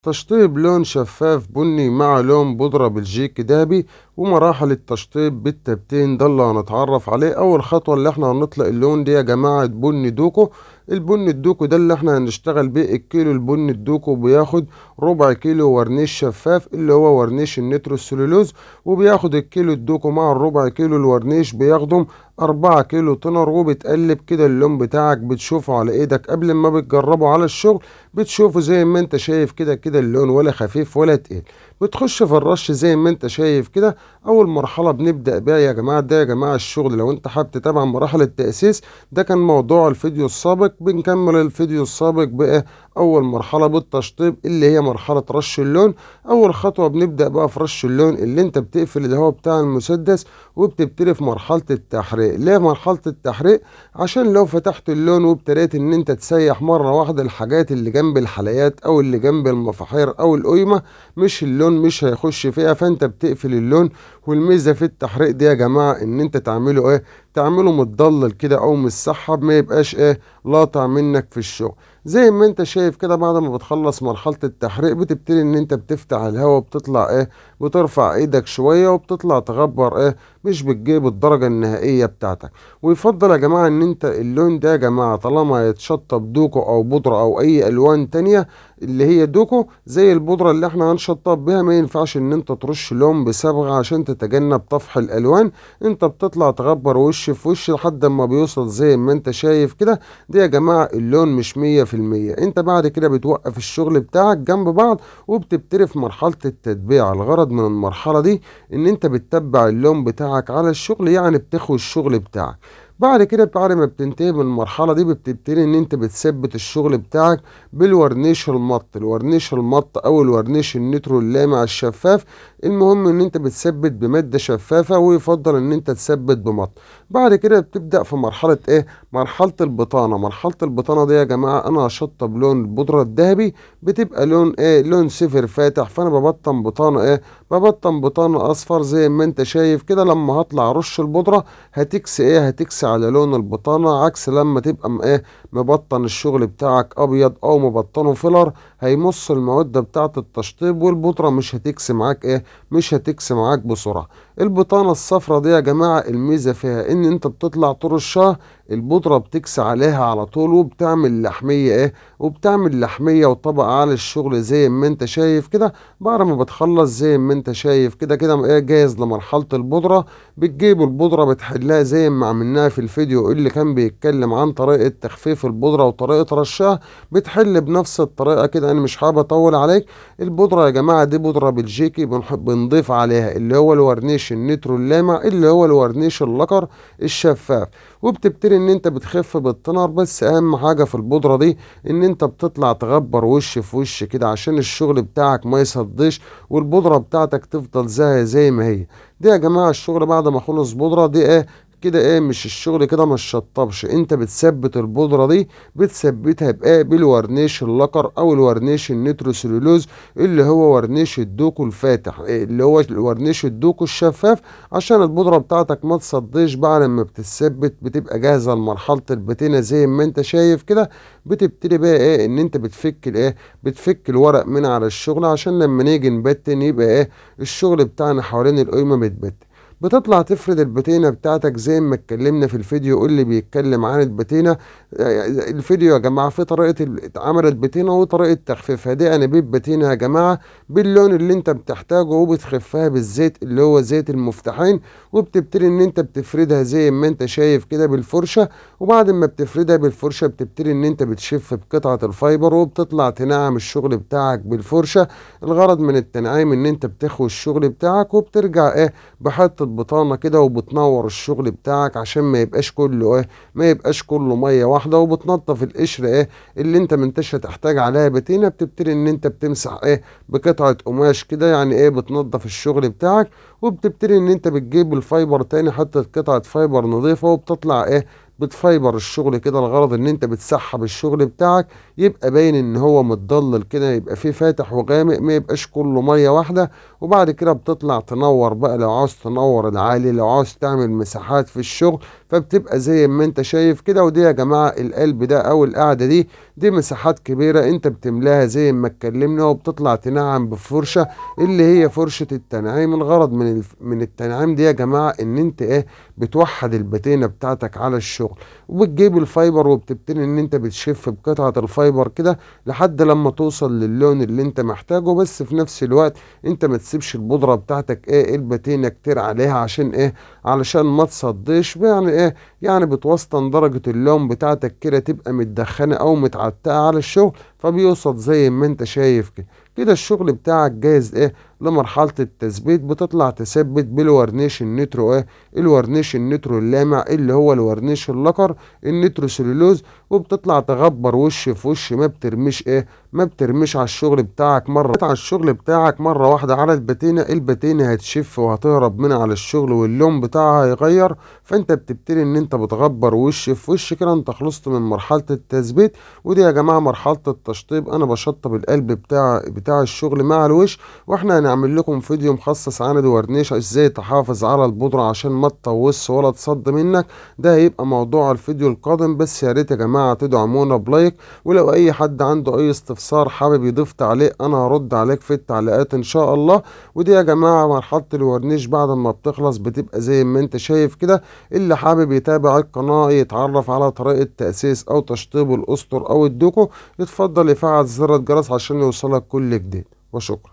تشطيب لون شفاف بني مع لون بودرة بلجيكي ذهبي ومراحل التشطيب بالتبتين، ده اللي هنتعرف عليه. اول خطوة اللي احنا هنطلق اللون دي يا جماعة بني دوكو. البني الدوكو ده اللي احنا هنشتغل بيه. الكيلو البني الدوكو بياخد ربع كيلو ورنيش شفاف اللي هو ورنيش النيتروسلولوز، وبياخد الكيلو الدوكو مع الربع كيلو الورنيش بياخدهم 4 كيلو تنر. وبتقلب كده اللون بتاعك، بتشوفه على ايدك قبل ما بتجربه على الشغل، بتشوفه زي ما انت شايف كده كده اللون ولا خفيف ولا تقيل. بتخش في الرش زي ما انت شايف كده. اول مرحلة بنبدأ بيها يا جماعة، ده يا جماعة الشغل لو انت حابب تتابع مراحل التأسيس، ده كان موضوع الفيديو السابق. بنكمل الفيديو السابق بقى اول مرحلة بالتشطيب اللي هي مرحلة رش اللون. اول خطوة بنبدأ بقى في رش اللون اللي انت بتقفل الهواء بتاع المسدس وبتبتدي في مرحلة التحريق. ليه مرحلة التحريق؟ عشان لو فتحت اللون وابتديت ان انت تسيح مرة واحدة الحاجات اللي جنب الحلقات او اللي جنب المفاحير او القيمة، مش اللون مش هيخش فيها، فانت بتقفل اللون. والميزة في التحريق دي يا جماعة ان انت تعمله ايه؟ تعمله متضلل كده او متسحب، ما يبقاش ايه لاطع منك في الشغل. زي ما انت شايف كده بعد ما بتخلص مرحلة التحريق بتبتدي ان انت بتفتح الهواء وبتطلع ايه، بترفع ايدك شوية وبتطلع تغبر ايه، مش بتجيب الدرجة النهائية بتاعتك. ويفضل يا جماعة ان انت اللون ده يا جماعة طالما هيتشطب دوكو او بودرة او اي الوان تانية اللي هي دوكو زي البودرة اللي احنا هنشطب بيها، ما ينفعش ان انت ترش لون بصبغة عشان تتجنب طفح الالوان. انت بتطلع تغبر وش في وش لحد ما بيوصل زي ما انت شايف كده. دي يا جماعة اللون مش 100%. انت بعد كده بتوقف الشغل بتاعك جنب بعض وبتبتدي في مرحلة التتبيع. الغرض من المرحلة دي ان انت بتتبع اللون بتاعك على الشغل، يعني بتخوي الشغل بتاعك. بعد كده بعد ما بتنتهي من المرحلة دي بتبتدي ان انت بتثبت الشغل بتاعك بالورنيش المط، الورنيش المط او الورنيش النترو اللامع الشفاف. المهم ان انت بتثبت بمادة شفافة، ويفضل ان انت تثبت بمط. بعد كده بتبدأ في مرحلة ايه؟ مرحلة البطانة. مرحلة البطانة دي يا جماعة انا هشطب لون البودرة الذهبي، بتبقى لون ايه؟ لون صفر فاتح، فانا ببطن بطانة ايه؟ ببطن بطانة اصفر زي ما انت شايف كده. لما هطلع رش البودرة هتكسي ايه؟ هتكسي على لون البطانة، عكس لما تبقى ايه مبطن الشغل بتاعك ابيض او مبطنه filler، هيمص المواد بتاعة التشطيب والبودرة مش هتكسي معاك ايه، مش هتكسي معاك بسرعة. البطانة الصفرة دي يا جماعة الميزة فيها ان انت بتطلع ترشها البودرة بتكسي عليها على طول، وبتعمل لحمية ايه، وبتعمل لحمية وطبقة على الشغل زي ما انت شايف كده. بعد ما بتخلص زي ما انت شايف كده كده ايه جاهز لمرحلة البودرة. بتجيب البودرة بتحلها زي ما عملناها في الفيديو اللي كان بيتكلم عن طريقة تخفيف البودرة وطريقة رشها، بتحل بنفس الطريقة كده. انا مش حابب اطول عليك. البودرة يا جماعة دي بودرة بلجيكي، بنضيف عليها اللي هو الورنيش النترو اللامع اللي هو الورنيش اللكر الشفاف، وبتبتدي ان انت بتخف بالتنر. بس اهم حاجة في البودرة دي ان انت بتطلع تغبر وش في وش كده عشان الشغل بتاعك ما يصدش والبودرة بتاعتك تفضل زي ما هي. دي يا جماعة الشغل بعد ما خلص بودرة دي ايه كده ايه، مش الشغل كده ما تشطبش، انت بتثبت البودرة دي بتثبتها بايه؟ بالورنيش اللكر او الورنيش النيتروسلولوز اللي هو ورنيش الدوكو الفاتح، إيه اللي هو الورنيش الدوكو الشفاف، عشان البودرة بتاعتك ما تصديش. بعد ما بتثبت بتبقى جاهزة لمرحلة البتينة زي ما انت شايف كده. بتبتدي بقى ايه ان انت بتفك الايه، بتفك الورق من على الشغل عشان لما نيجي نبتن يبقى ايه الشغل بتاعنا حوالين القيمة متبتن. بتطلع تفرد البتينة بتاعتك زي ما اتكلمنا في الفيديو اللي بيتكلم عن البتينة. الفيديو يا جماعة في طريقة عمل البتينة وطريقة تخفيفها. دي انابيب بتينة يا جماعة باللون اللي انت بتحتاجه، وبتخفها بالزيت اللي هو زيت المفتاحين، وبتبتدي ان انت بتفردها زي ما انت شايف كده بالفرشة. وبعد ما بتفردها بالفرشة بتبتدي ان انت بتشف بقطعة ال fiber وبتطلع تنعم الشغل بتاعك بالفرشة. الغرض من التنعيم ان انت بتخوي الشغل بتاعك، وبترجع ايه بحطة بطانة كده وبتنور الشغل بتاعك عشان ما يبقاش كله ايه، ما يبقاش كله مية واحدة. وبتنظف القشر ايه اللي انت ما انتش هتحتاج عليها بتينة. بتبتدي ان انت بتمسح ايه بقطعة قماش كده، يعني ايه بتنظف الشغل بتاعك. وبتبتدي ان انت بتجيب ال fiber تاني، حتة قطعة fiber نظيفة، وبتطلع ايه بتفايبر الشغل كده. الغرض ان انت بتسحب الشغل بتاعك يبقى باين ان هو متضلل كده، يبقى فيه فاتح وغامق، ما يبقاش كله مية واحدة. وبعد كده بتطلع تنور بقى، لو عاوز تنور العالي، لو عاوز تعمل مساحات في الشغل، فبتبقى زي ما انت شايف كده. ودي يا جماعة القلب ده او القعدة دي مساحات كبيرة انت بتملاها زي ما اتكلمنا، وبتطلع تنعم بفرشة اللي هي فرشة التنعيم. الغرض من التنعيم دي يا جماعة ان انت ايه بتوحد البتينة بتاعتك على الشغل، وبتجيب ال fiber وبتبتدي ان انت بتشف بقطعة ال fiber كده لحد لما توصل للون اللي انت محتاجه. بس في نفس الوقت انت ما تسيبش البودرة بتاعتك ايه البتينة كتير عليها، عشان ايه؟ علشان ما تصديش. يعني ايه؟ يعني بتوسطن درجة اللون بتاعتك كده تبقى متدخنة او متعتقة على الشغل، فبيوصل زي ما انت شايف كده. كده الشغل بتاعك جاهز ايه لمرحلة التثبيت. بتطلع تثبت بالورنيش النترو ايه الورنيش النترو اللامع اللي هو الورنيش اللكر النترو سلولوز، وبتطلع تغبر وش في وش، ما بترميش ايه ما بترميش على الشغل بتاعك مرة، على الشغل بتاعك مرة واحدة على البتينة. البتينة هتشف وهتهرب من على الشغل واللون بتاعها هيغير، فانت بتبتدي ان انت بتغبر وش في وش كده. انت خلصت من مرحلة التثبيت. ودي يا جماعة مرحلة التشطيب، انا بشطب القلب بتاع الشغل مع الوش، واحنا هنعمل لكم فيديو مخصص عن الورنيش ازاي تحافظ على البودرة عشان ما تطوس ولا تصد منك، ده هيبقى موضوع الفيديو القادم. بس يا ريت يا جماعة تدعمونا ب like، ولو اي حد عنده اي استفسار حابب يضيف تعليق انا هرد عليك في التعليقات ان شاء الله. ودي يا جماعة مرحلة الورنيش بعد ما بتخلص بتبقى زي ما انت شايف كده. اللي حابب يتابع القناة يتعرف على طريقة تأسيس او تشطيب الاسطر او الدوكو يتفضل يفعل زر الجرس عشان يوصلك كل جديد، وشكرا.